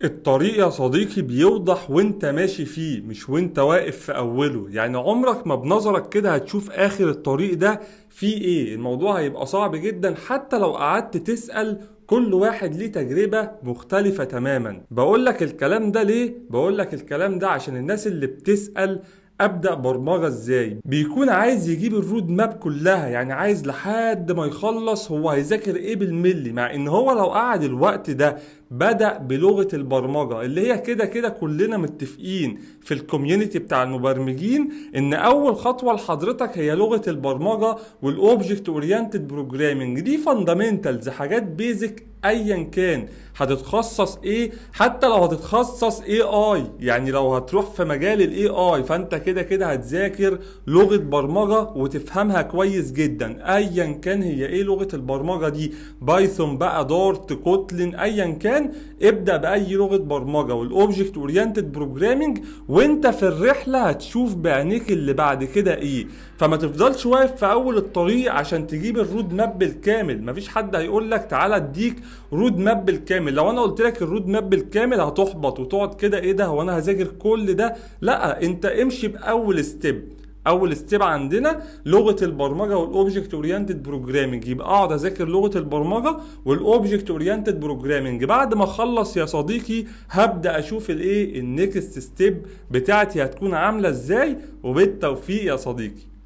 الطريق يا صديقي بيوضح وانت ماشي فيه، مش وانت واقف في اوله. يعني عمرك ما بنظرك كده هتشوف اخر الطريق ده فيه ايه. الموضوع هيبقى صعب جدا حتى لو قعدت تسأل، كل واحد ليه تجربة مختلفة تماما. بقولك الكلام ده ليه؟ بقولك الكلام ده عشان الناس اللي بتسأل ابدا برمجة ازاي بيكون عايز يجيب ال road map كلها، يعني عايز لحد ما يخلص هو هيذاكر ايه بالملي، مع ان هو لو قعد الوقت ده بدأ بلغة البرمجة اللي هي كده كده كلنا متفقين في ال community بتاع المبرمجين ان اول خطوة لحضرتك هي لغة البرمجة وال object oriented programming. دي fundamentals، حاجات basic، ايا كان هتتخصص ايه، حتى لو هتتخصص AI، يعني لو هتروح في مجال ال AI فانت كده كده هتذاكر لغة برمجة وتفهمها كويس جدا، ايا كان هي ايه لغة البرمجة دي، Python بقى، Dart، Kotlin، ايا كان. ابدأ باي لغة برمجة وال object oriented programming، وانت في الرحلة هتشوف بعينيك اللي بعد كده ايه. فما تفضلش واقف في اول الطريق عشان تجيب ال road map بالكامل. مفيش حد هيقول لك تعالى اديك road map بالكامل. لو انا قلت لك ال road map بالكامل هتحبط وتقعد كده، ايه ده، هو انا هذاكر كل ده؟ لا، انت امشي باول step. اول step عندنا لغة البرمجة وال object oriented programming، يبقى اقعد اذاكر لغة البرمجة وال object oriented programming. بعد ما اخلص يا صديقي هبدا اشوف الايه، ال next step بتاعتي هتكون عامله ازاي. وبالتوفيق يا صديقي.